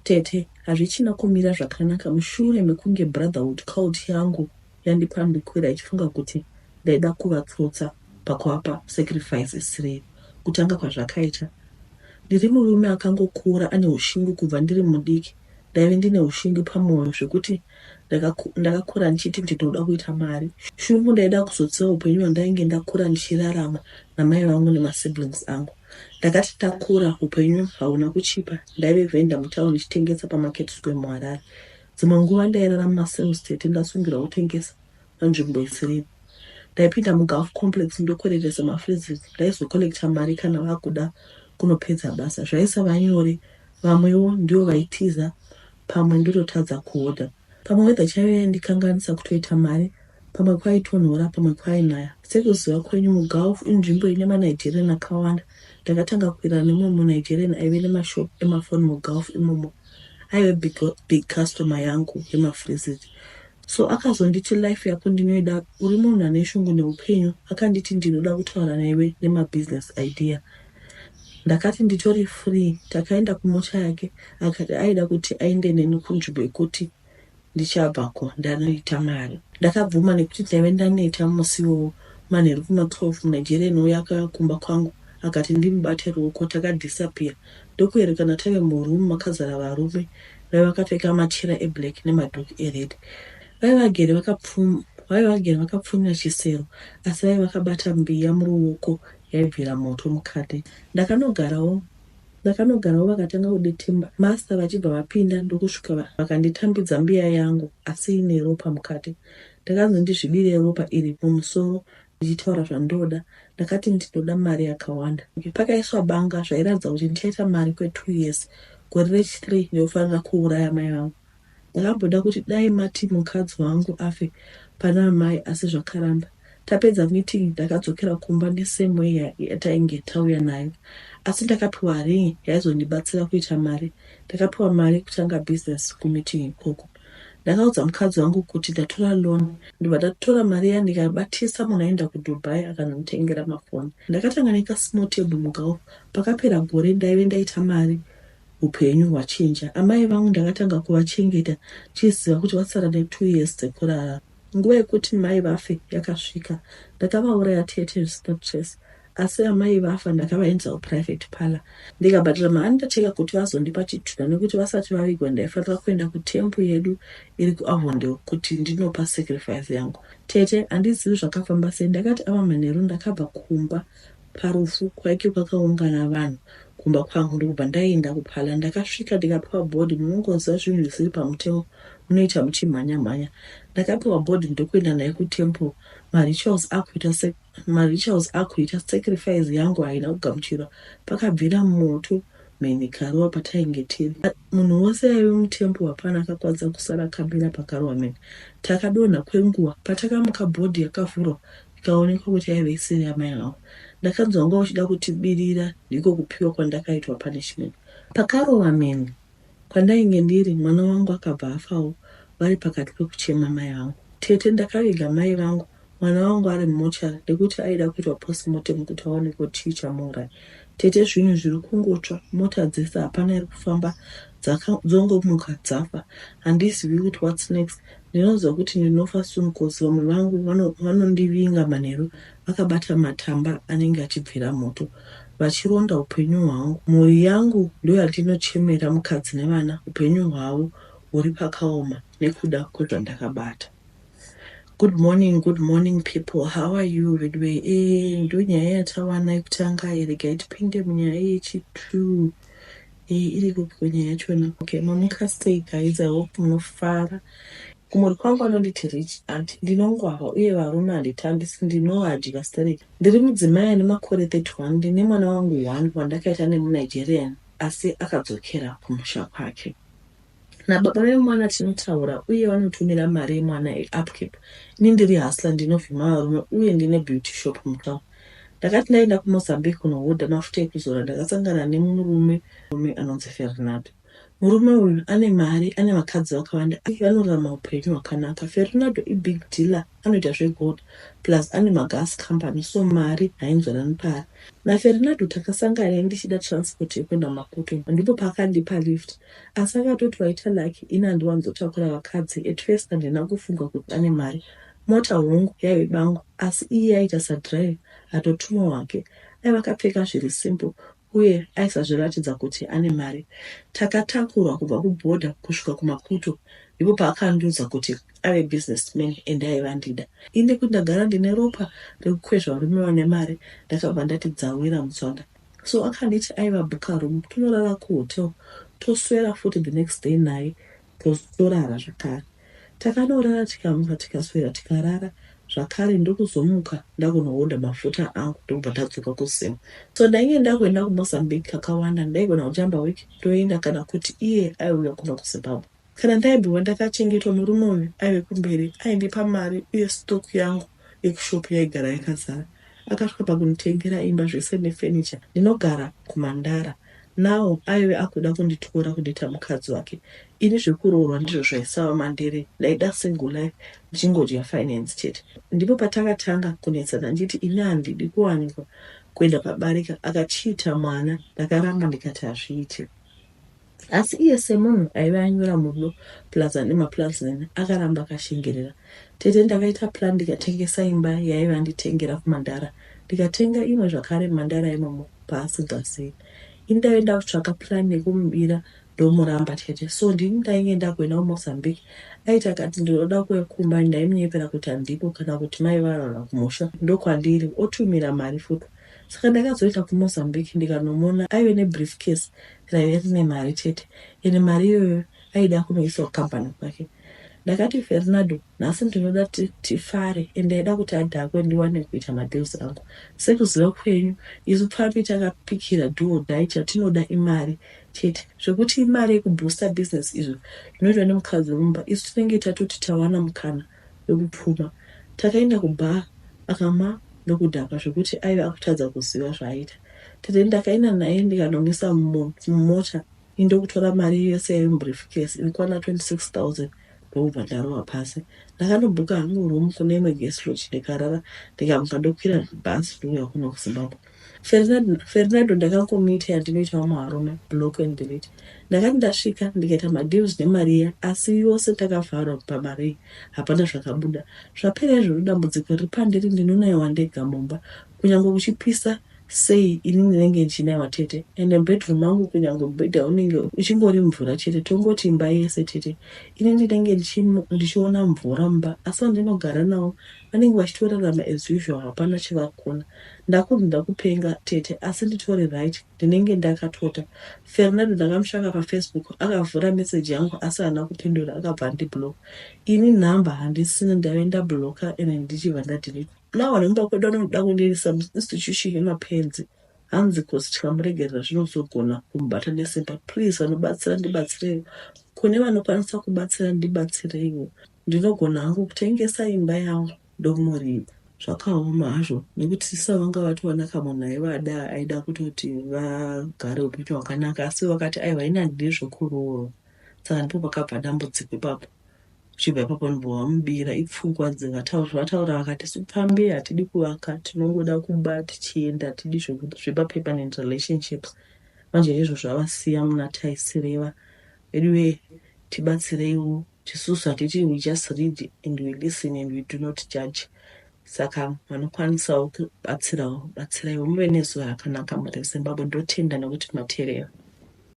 Tete, hazvichina kumira zvakanaka mushure mekunge brotherhood cult yangu yandipandukira ichifunga kuti ndaida kuvatsotsa pakuvapa sacrifice isiriyo. Kutanga kwazvakaita. Ndiri murume akangokura ane ushingi kubva ndiri mudiki. Ndaive ndine ushingi pamwoyo zvekuti ndakakura ndichiti ndinoda kuita mari. Shungu ndaida kuzotsiva upenyu hwandainge ndakura ndichirarama namai vangu nemasiblings angu. Ndakati ndakura upenyu hauna kuchipa. Ndaive vendor mutauni ndichitengesa paMarket Square muHarare. Dzimwe nguva ndairara mumacells tete ndasungirwa kutengesa panzvimbo isiriyo. Ndaipinda muGulf Complex ndokweretesa mafreezits. Ndaizocollecta mari kana vakuda kunopedza basa. Zvaisava nyore. Vamwewo ndivo vaitiza pamwe ndototadza kuhodha. Pamwe weather chaiyo yaindikanganisa kutoita mari. Pamwe kwaitonhora pamwe kwainaya. Sekuziva kwenyu muGulf inzvimbo ine maNigerian akawanda. Ndakatanga kuwirirana nemumwe muNigerian aive nemashop emafoni muGulf imomo. Aive big, big customer yangu yemafreezits. So akazonditi life yako ndinoida uri munhu ane shungu neupenyu. Akanditi ndinoda kutaura newe nemabusiness idea. Ndakati nditori free. Takaenda kumota yake akati aida kuti aende neni kunzvimbo yekuti ndichabvako ndanoita mari. Ndakabvuma nekuti ndaive ndaneta musi iwowo. Manheru kuma12 muNigerian uya akauya kumba kwangu akati ndimubate ruoko. Takadisappear ndokuerekana tave muroom makazara varume vaiva vakapfeka machira eblack nemadhuku ered. Vaiva vagere vakapfunya chisero asi vaiva vakabata mbiya muruoko yaibvira moto mukati. Ndakanogarawo vakatanga kudetemba master vachibva vapinda ndokusvika vakanditambidza mbiya yangu asi ine ropa mukati. Ndakanzi ndizvidire ropa iri mumusoro ndichitaura zvandoda. Ndakati ndinoda mari yakawanda. Pakaiswa banga zvairatidza kuti ndichaita mari kwe2 years. Gore rechi3 ndinofanira kuuraya mai vangu. Ndakamboda kuti dai mati mukadzi wangu afe pana amai asi zvakaramba. Tapedza meeting ndakadzokera kumba nesame way yatainge tauya nayo. Asi ndakapiwa ring yaizondibatsira kuita mari. Ndakapiwa mari yekutanga business kumeeting ikoko. Ndakaudza mukadzi wangu kuti ndatora loan. Ndobva ndatora mari iya ndikabatisa munhu aienda kuDubai akanonditengera mafoni. Ndakatanga nekasmall table muGulf. Pakapera gore ndaive ndaita mari upenyu hwachinja. Amai vangu ndakatanga kuvachengeta ndichiziva kuti vasara ne2 years dzekurarama. Nguva yekuti mai vafe yakasvika. Ndakavauraya tete zvisina stress. Asi amai vafa ndakavaendesa kuprivate parlour. Ndikabhadhara maundertaker kuti vazondipa chitunha nekuti vasati vavigwa ndaifanira kuenda kutemple yedu iri kuAvondale kuti ndinopa sacrifice yangu. Tete, handizivi zvakafamba sei. Ndakati ava manheru ndakabva kumba parufu kwainge kwakaungana vanhu kumba kwangu ndokubva ndaenda kuparlour. Ndakasvika ndikapiwa body. Munongoziva zvinhu zvisiri pamutemo munoita muchimhanya mhanya. Ndakapiwa body ndokuenda nayo kutemple. Marituals akuita sacrifice yangu haina kugamuchirwa. Pakabvira moto mheni ikarova patainge tiri. Munhu wose aive mutemple hapana akakwanisa kusara akamira pakarova mheni. Takadonha kwenguva. Patakamuka body yakavhurwa ikaonekwa kuti yaive isiri yamai vangu. Ndakanzwa wanga uchida kutibirira ndiko kupiwa kwandakaitwa punishment. Pakarova mheni kwandainge ndiri mwana wangu akabva afawo vari pakati pekuchema mai vangu. Tete, ndakaviga mai vangu mwana wangu ari mumochari nekuti aida kuitwa postmortem kuti aonekwe kuti chii chamuuraya. Tete, zvinhu zviri kungotsva mota dzese hapana iri kufamba dzongomuka dzafa. Handizivi kuti what's next. Ndinoziva kuti ndinofa soon cause vamwe vangu vanondivinga manheru vakabata matamba anenge achibvira moto vachironda upenyu hwangu. Mhuri yangu ndoyandinochemera mukadzi nevana upenyu hwavo huri pakaoma nekuda kwezvandakabata. Good morning people. How are you? Vedwe ndo nyaya yatawana yekutanga. Regai tipinde munyaya yechi2. Iri kupi nyaya yachona? Okay, mamuka sei guys? I hope munofara. Kumuri kwangu anonditi rich aunt. Ndinongwara uye varume handitambisi ndinovadya stereki. Ndiri mudzimai ane makore 31. Ndine mwana wangu 1 wandakaita nemuNigerian asi akadzokera kumusha kwake. Nababa vemwana tinotaura uye vanotumira mari yemwana yeupkeep. Ini ndiri hustler ndinovhima varume uye ndine beauty shop mutown. Ndakati ndaenda kuMozambique kunohodha mafuta ekuzora ndakasangana nemurume anonzi Fernando. Murume uyu ane mari, ane vakadzi vakawanda, vanorarama upenyu hwakanaka. Fernando ibig dealer, anoita zvegold plus ane magas company, so mari hainzwanani paari. NaFernando takasangana ndichida transport yekuenda muMaputo, ndipo paakandipa lift, asi akatoti waita lucky, ini handiwanzotakura vakadzi. At first handina kufunga kuti ane mari. Mota hongu yaive bangu, asi iye aita sadriver atotumwa wake. Aiva akapfeka zviri simple uye aisazviratidza kuti ane mari. Takatakurwa kubva kubhodha kusvika kuMaputo, ndipo paakandiudza kuti ave businessman and aiva ndida. Ini nekuti ndagara ndine ropa rekukwezva varume vane mari, ndakabva ndati dzawira mutswanda. So akanditi aiva bhuka room, tonorara kuhotel, toswera futi the next day naye, torara zvakare. Takanorara, tikamuka, tikaswera, tikarara zvakare, ndokuzomuka ndakunohodha mafuta angu, ndokubva tadzoka kuZim. So ndainge ndakuenda kuMozambique kakawanda. Ndaigona kujamba wiki ndoenda, kana kuti iye aiuya kuno kuZimbabwe. Kana ndaibviwa ndakachengetwa, murume uyu aive kumberi, aindipa mari uye stock yangu yekushopu yaigara yakazara. Akasvika pakunditengera imba zvese nefurniture. Ndinogara kuMandara nawo. Aive akuda kunditora kundiita mukadzi wake. Ini zvekuroorwa ndizvo zvaisava mandiri, ndaida single life ndichingodya finance chete. Ndipo patakatanga kunetsana, nditi ini handidi kuwanikwa kuenda pabarika. Akachiita mwana, ndakaramba ndikati hazviiti, asi iye semunhu aiva anyura murudo plus ane maplans nene, akaramba akashingirira. Tete, ndakaita plan, ndikatengesa imba yaiva anditengera kuMandara, ndikatenga imwe zvakare muMandara imomo paasingazivi. Ini ndaive ndakutsvaka plan yekumubira, ndomuramba tete. So ndini ndainge ndakuenda kuMozambique. Aiti akati ndinoda kuuya kumba, ndaimunyepera kuti handiko, kana kuti mai varara kumusha ndokwandiri, otumira mari futi. Saka ndakazoenda kuMozambique, ndikanomona aive nebriefcase raive rine mari chete, ende mari iyoyo aida kunoisa kukambani kwake. Ndakati, "Fernando, nhasi ndinoda tifare," ende aida kuti adhakwe ndiwane kuita madeals angu. Sekuziva kwenyu, isu pfambi takapikira do or die, chatinoda imari chete. Zvekuti imari yekuboosta business, izvo zvinoitwa nemukadzi wemumba, isu tinenge tatoti tawana mukana wekupfuma. Takaenda kubar, akamwa nokudhakwa zvekuti aiva akutadza kuziva zvaaita. Tete, ndakaenda naye ndikanomisa mumota, indokutora mari yese yaive mubriefcase inokwana 26 000, ndokubva ndarova pasi. Ndakanobhuka hangu room kune imwe guest lodge, ndikarara, ndikamuka ndokwira bhasi, ndouya kuno kuZimbabwe. Fernando ndakangomuita yandinoita vamwe varume, block and delete. Ndakati ndasvika, ndikaita madeals nemari iya, asi yose takavharwa pamari iyi, hapana zvakabuda. Zvapera izvozvo, dambudziko riri pandiri, ndinonayiwa ndega mumba. Kunyange kuchipisa sei, ini ndinenge ndichinayiwa tete, ende mubedroom mangu kunyange mubhedha unenge uchingori mvura chete. Tongoti imba yese tete, ini ndinenge ndichiona mvura mumba, asi vandinogara navo vanenge vachitorarama as usual, hapana chivakuna. Ndakunzi ndakupenga tete, asi nditori right, ndinenge ndakatota. Fernando ndakamutsvaka paFacebook, akavhura meseji yangu asi haana kupindura, akabva andiblock. Ini nhamba handisina, ndaive ndabloka ende ndichibva ndadelete. Now vanhu vemumba kwedu vanoda kundiisa muinstitution yemapenzi, hanzi cause tikamuregerera zvinozogona kumubata nesimba. Please, vanobatsira ndibatsireiwo, kune vanokwanisa kubatsira ndibatsireiwo. Ndinogona hangu kutengesa imba yangu ndomuripa. Zvakaoma hazvo nekuti sisa vanga vatowana kamunhu aivada, aida kutoti vagare upenyu hwakanaka, asi vakati aiwa, ini handidi zvekuroorwa. Saka ndipo pakabva dambudziko ipapo. Uchibva ipapo ndobva vamubira. Ipfungwa dzevataura, vakati supfambi hatidi kuvaka, tinongoda kuba tichienda, hatidi zvepapermanent relationships. Manje izvo zvavasiya muna taisireva. Veduwe, tibatsireiwo. Tisusu hatiti, we just read and we listen and we do not judge. Saka vanokwanisawo kubatsirawo, batsiraiwo. Muve nezuva rakanaka muri Zimbabwe. Ndotenda nekuti mateerera.